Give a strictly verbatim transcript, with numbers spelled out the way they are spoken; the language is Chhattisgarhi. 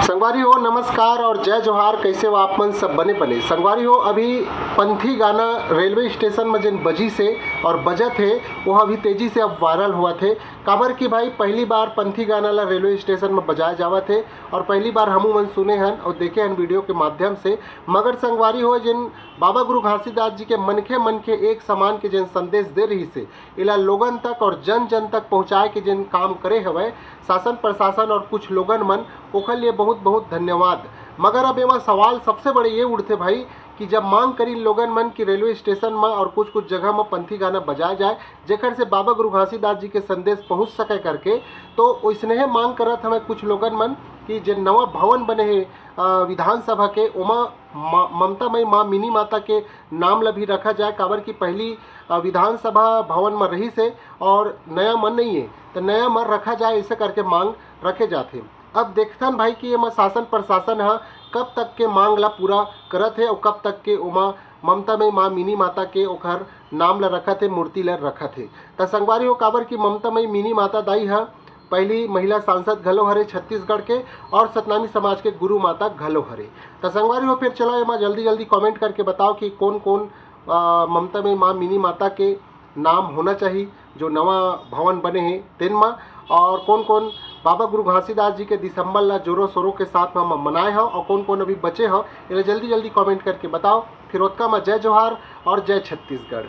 संगवारी हो, नमस्कार और जय जोहार। कैसे हो आप मन? सब बने बने। संगवारी हो, अभी पंथी गाना रेलवे स्टेशन में जिन बजी से और बजत हे, वो अभी तेजी से अब वायरल हुआ थे। काबर कि भाई, पहली बार पंथी गाना ला रेलवे स्टेशन में बजाया जावत हे और पहली बार हमू मन सुने हन और देखे हन वीडियो के माध्यम से। मगर संगवारी हो, जिन बाबा गुरु घासीदास जी के मनखे मनखे एक समान के जिन संदेश दे रही से, एला लोगन तक और जन जन तक पहुँचाए के जिन काम करे हवय शासन प्रशासन और कुछ लोगन मन, ओखर लिए बहुत बहुत धन्यवाद। मगर अब एमा सवाल सबसे बड़े ये उठथे भाई, कि जब मांग करिन लोगन मन कि रेलवे स्टेशन म और कुछ कुछ जगह म पंथी गाना बजाया जाए, जेकर से बाबा गुरु घासीदास जी के संदेश पहुंच सके करके, तो ओइसने मांग करत हवय कुछ लोगन मन कि जे नवा भवन बने हे विधानसभा के, ओमा ममता मई माँ मिनी माता के नाम ला भी रखा जाए, काबर कि पहली विधानसभा भवन म रहिस हे और नया मन नहीं है, तो नया मन रखा जाए, ऐसे करके मांग रखे जाते। अब देखथन भाई कि एमा शासन प्रशासन ह कब तक के मांग ला पूरा करत हे और कब तक के ओमा ममता मई माँ मिनी माता के ओखर नाम ला रखत हे, मूर्ति ला रखत हे। त संगवारी हो, काबर कि ममता मई मिनी माता दाई ह पहली महिला सांसद घलो हरे छत्तीसगढ़ के और सतनामी समाज के गुरु माता घलो हरे। त संगवारी हो, फिर चलो एमा जल्दी जल्दी कमेंट करके बताओ कि कौन कौन ममता मई माँ मिनी माता के नाम होना चाहिए जो नवा भवन बने हे तेन म, और कौन कौन बाबा गुरु घासीदास जी के दिसंबर ला जोरों शोरों के साथ म मनाए हो और कौन कौन अभी बचे हो, ये जल्दी जल्दी कमेंट करके बताओ। फिर ओतका म जय जोहार और जय छत्तीसगढ़।